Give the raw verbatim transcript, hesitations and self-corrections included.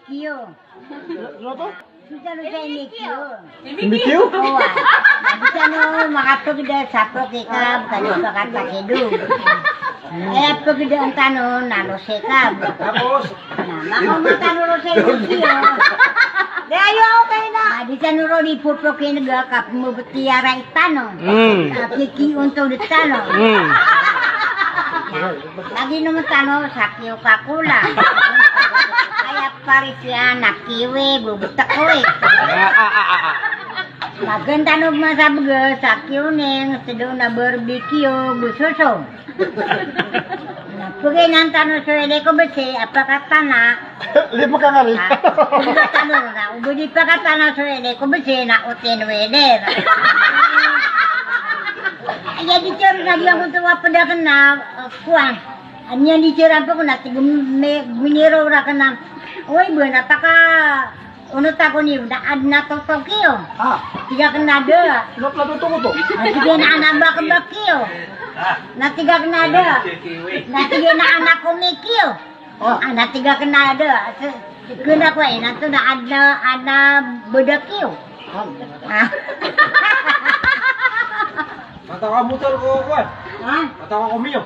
Kiyo. Ano to? Sisano sa ini kiyo? Hindi kiyo? Owa. Sisano makapagda sa pagikab, kano pagkatakido. Ay, pagda ang tano, nalo sekab. Tapos? Na, makamatano ro sa ini kiyo. Di ayo, okay na. Ah, di tano ro di pupukinga, kap mo betiara itano. Hmm. Kiki unto di tano. Hmm. Lagi naman tano, sa kiyo kakula. Kaya Paris yan, nakiwi, bubutak ko eh. Ah, ah, ah, ah, ah. Magan tano masabga, sa kiyo ning, sedo na barbecue, bususo. Na, pagay nan tano so ele ko bese, apa katana. Lima ka ngali. Ah, lima tano na, ubudi pa katana so ele ko bese, na utin wede. Aya di cor na di ako tuwa pada kena, eh, kuwan. Anya di cor apa ko na, tig me, miniro ra kena. Oy, buwan, apa ka, Ono tako ni, na adn a toto kiyo. Ah. Tig akn a da. Ino pn a toto ko to? Na tig iyan a adn a bakbak kiyo. Na tig akn a da. Na tig iyan a adn a komi kiyo. Ah. Ah, na tig akn a da. Kena ko, eh, na to na adn a, adn a bada kiyo. Ah. Ah. Mata ka motor ko, kuwan. Ha? Mata ka komi yo.